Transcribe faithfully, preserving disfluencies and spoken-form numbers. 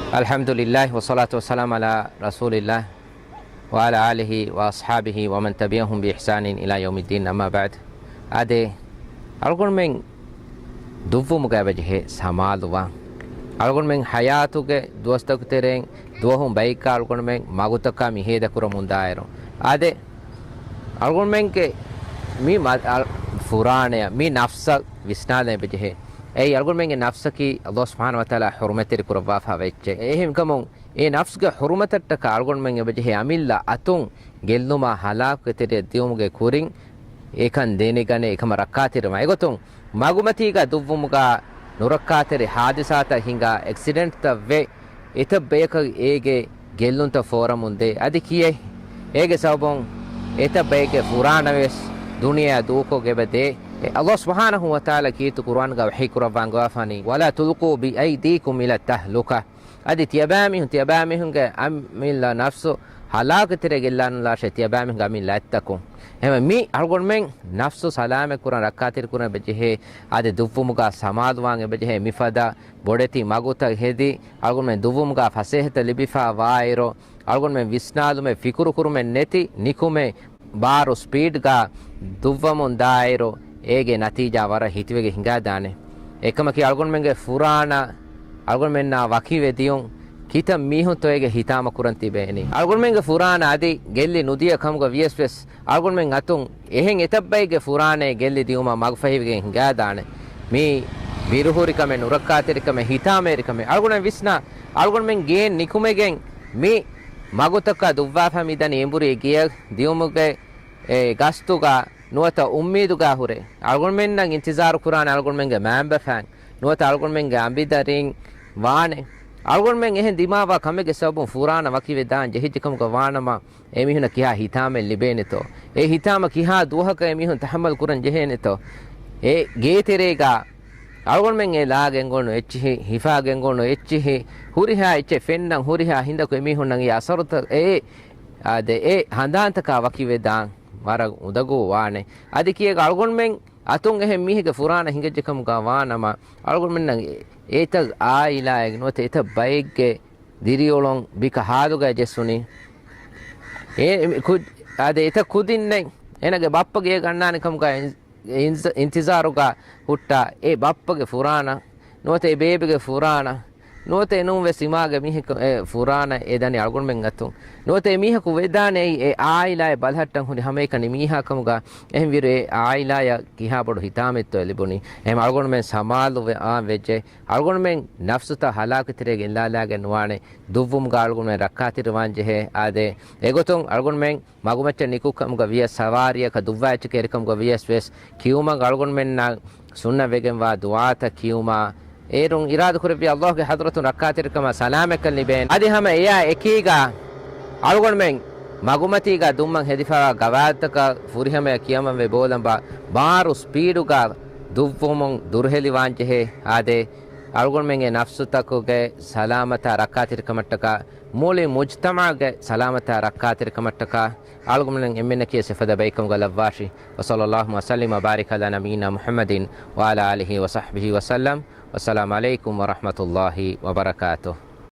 الحمد لله والصلاة والسلام على رسول الله وعلى آله وأصحابه ومن تبعهم بإحسان إلى يوم الدين، أما بعد. އާދެ، އަޅުގަނޑުމެން ދުއްވުމުގަ އެބަޖެހޭ ސަމާލުވާން. އަޅުގަނޑުމެން ޙަޔާތުގެ ދުވަސްތަކުގެ ތެރެއިން ދުވަހުން ބައެއްގަ އަޅުގަނޑުމެން މަގުތަކާ މި ހޭދަކުރަމުންދާއިރު، އާދެ، އަޅުގަނޑުމެންގެ މި މަ-، އަ-، ފުރާނަޔަށް މި ނަފްސަށް ވިސްނާލަން އެބަޖެހޭ. އެއީ އަޅުގަނޑުމެންގެ ނަފްސަކީ ﷲ ސުބްޙާނަހޫ ވަތަޢާލާ ޙުރުމަތްތެރި ކުރައްވާފާ ވެއްޗެއް. އެހެންކަމުން އެ ނަފްސުގެ ޙުރުމަތަށްޓަކާ އަޅުގަނޑުމެން އެބަޖެހޭ އަމިއްލަ އަތުން ގެއްލުމާ ހަލާކުގެ ތެރެއަށް ދިއުމުގެ ކުރިން އެކަން ދެނެގަނެ އެކަމަށް ރައްކާތެރިވާން. އެގޮތުން މަގުމަތީގަ ދުއްވުމުގަ ނުރައްކާތެރި ހާދިސާތައް ހިނގާ، އެކްސިޑެންޓްތައް ވެ، އެތައް ބަޔަކަށް އޭގެ ގެއްލުންތައް ފޯރަމުން ދޭ. އަދި ކިޔޭ އޭގެ ސަބަބުން އެތައް ބައެއްގެ ފުރާނަވެސް ދުނިޔެއަށް ދޫކޮށް އެބަ ދޭ. އެ ﷲ ސުބްޙާނަހޫ ވަތަޢާލާ ކީރިތި ޤުރުއާންގަ ވަޙީ ކުރައްވާން ގޮވާފާނީ، "ولا تلقوا بأيديكم إلى التهلكة." އަދި ތިޔަބައިމީހުން، ތިޔަބައިމީހުންގެ އަމިއްލަ ނަފްސު ހަލާކު ތެރޭ ގެއްލާނުލާށޭ ތިޔަބައިމީހުންގެ އަމިއްލަ އަތްތަކުން. އެހެންވެ މި އަޅުގަނޑުމެން ނަފްސު ސަލާމަތް ކުރަން ރައްކާތެރި ކުރަން އެބަޖެހޭ. އާދެ، ދުއްވުމުގަ ސަމާލުވާން އެބަޖެހޭ. މިފަދަ ބޮޑެތި މަގުތައް ހެދި، އަޅުގަނޑުމެން ދުއްވުމުގަ ފަސޭހަތައް ލިބިފާ ވާއިރު، އަޅުގަނޑުމެން ވިސްނާލުމެއް، ފިކުރު ކުރުމެއް ނެތި ނިކުމެ، ބާރު ސްޕީޑްގަ ދުއްވަމުން ދާއިރު، އޭގެ ނަތީޖާ ވަރަށް ހިތިވެގެން ހިނގާދާނެ. އެކަމަކީ، އަޅުގަނޑުމެންގެ ފުރާނަ އަޅުގަނޑުމެންނާ ވަކިވެ ދިޔުން، ކިތައް މީހުންތޯ އޭގެ ހިތާމަ ކުރަން ތިބޭނީ؟ އަޅުގަނޑުމެންގެ ފުރާނަ އަދި ގެއްލި ނުދިޔަ ކަމުގަ ވިޔަސް ވެސް، އަޅުގަނޑުމެން އަތުން އެހެން އެތައް ބައެއްގެ ފުރާނައެއް ގެއްލި ދިޔުމަށް މަގުފަހިވެގެން ހިނގާދާނެ. މީ ބިރުހުރިކަމެއް، ނުރައްކާތެރިކަމެއް، ހިތާމަވެރިކަމެއް. އަޅުގަނޑުމެން ވިސްނާ، އަޅުގަނޑުމެން ގޭން ނިކުމެގެން މި މަގުތަކާ ދުއްވާފަ މިދަނީ އެނބުރި ގެޔަށް ދިޔުމުގެ އެ ގަސްތުގަ ނުވަތަ އުއްމީދުގަ ހުރެ. އަޅުގަނޑުމެންނަށް އިންތިޒާރު ކުރާނެ އަޅުގަނޑުމެންގެ މައިންބަފައިން ނުވަތަ އަޅުގަނޑުމެންގެ އަނބިދަރީން ވާނެ. އަޅުގަނޑުމެން އެހެން ދިމާވާ ކަމެއްގެ ސަބަބުން ފުރާނަ ވަކިވެ ދާން ޖެހިއްޖެ ކަމުގަ ވާނަމަ، އެމީހުނަށް ކިހާ ހިތާމައެއް ލިބޭނެތޯ؟ އެ ހިތާމަ ކިހާ ދުވަހަކަށް އެމީހުން ތަޙައްމަލް ކުރަން ޖެހޭނެތޯ؟ އެ ގޭތެރޭގަ އަޅުގަނޑުމެން އެ ލާ ގެންގުޅުނު އެއްޗިހި، ހިފާ ގެންގުޅުނު އެއްޗިހި، ހުރިހާ އެއްޗެއް ފެންނަން ހުރިހާ ހިނދަކު އެމީހުންނަށް އެ އަސަރުތައް އެ، އާދެ، އެ ހަނދާންތަކާ ވަކިވެދާން ވަރަށް އުނދަގޫ ވާނެ. އަދި ކިޔޭގަ އަޅުގަނޑުމެން އަތުން އެހެން މީހެއްގެ ފުރާނަ ހިނގައްޖެ ކަމުގަ ވާނަމަ، އަޅުގަނޑުމެންނަށް އެ، އެތައް އާއިލާއެއް ނުވަތަ އެތައް ބައެއްގެ ދިރިއުޅުން ބިކަ ހާލުގައި ޖެއްސުނީ. އެ، ކު-، އާދެ، އެތައް ކުދިންނެއް އޭނަގެ ބައްޕަ ގެޔަށް އަންނާނެ ކަމުގަ އިން-، އިންތިޒާރުގަ ހުއްޓާ އެ ބައްޕަގެ ފުރާނަ، ނުވަތަ އެ ބޭބެގެ ފުރާނަ، ނުވަތަ އެނޫން ވެސް އިމާގެ މީހަކު އެ ފުރާނަ އެ ދަނީ އަޅުގަނޑުމެން އަތުން. ނުވަތަ އެ މީހަކު ވެދާނެ އެއީ އެ އާއިލާއެއް ބަލަހައްޓަން ހުރި ހަމައެކަނި މީހާ ކަމުގަ. އެހެންވީއިރު އެ އާއިލާޔަށް ކިހާ ބޮޑު ހިތާމައެއްތޯ ލިބުނީ. އެހެން އަޅުގަނޑުމެން ސަމާލުވާން ވެއްޖެ. އަޅުގަނޑުމެން ނަފްސުތައް ހަލާކުތެރޭގަ އެއްލާލާގެން ނުވާނެ. ދުއްވުމުގަ އަޅުގަނޑުމެން ރައްކާތެރިވާން ޖެހޭ. އާދެ، އެގޮތުން އަޅުގަނޑުމެން މަގުމައްޗަށް ނިކު ކަމުގަ ވިޔަސް، ސަވާރިއަކަށް ދުއްވާ އެއްޗެކޭ ކަމުގަ ވިޔަސް ވެސް، ކިޔުމަށް އަޅުގަނޑުމެންނަށް ސުންނަތްވެގެންވާ ދުޢާތައް ކިޔުމާ، އޭރުން އިރާދަކުރެއްވި ﷲގެ ޙަޟްރަތުން ރައްކާތެރިކަމާ ސަލާމަތްކަން ލިބޭނެ. އަދި ހަމަ އެއާ އެކީގަ އަޅުގަނޑުމެން މަގުމަތީގަ ދުއްމަން ހެދިފައިވާ ގަވާއިދުތަކަށް ފުރިހަމަޔަށް ކިޔަމަންވެ ބޯލަނބާ، ބާރު ސްޕީޑުގަ ދުއްވުމުން ދުރުހެލިވާން ޖެހޭ. އާދެ، އަޅުގަނޑުމެންގެ ނަފްސުތަކުގެ ސަލާމަތާ ރައްކާތެރިކަމަށްޓަކާ، މުޅި މުޖްތަމަޢުގެ ސަލާމަތާ ރައްކާތެރިކަމަށްޓަކާ، އަޅުގަނޑުމެން އެންމެންނަކީ ސިފަދަ ބައެއްކަމުގަ ލައްވާށި. وصلى الله وسلم وبارك على نبينا محمد وعلى آله وصحبه وسلم. والسلام عليكم ورحمة الله وبركاته.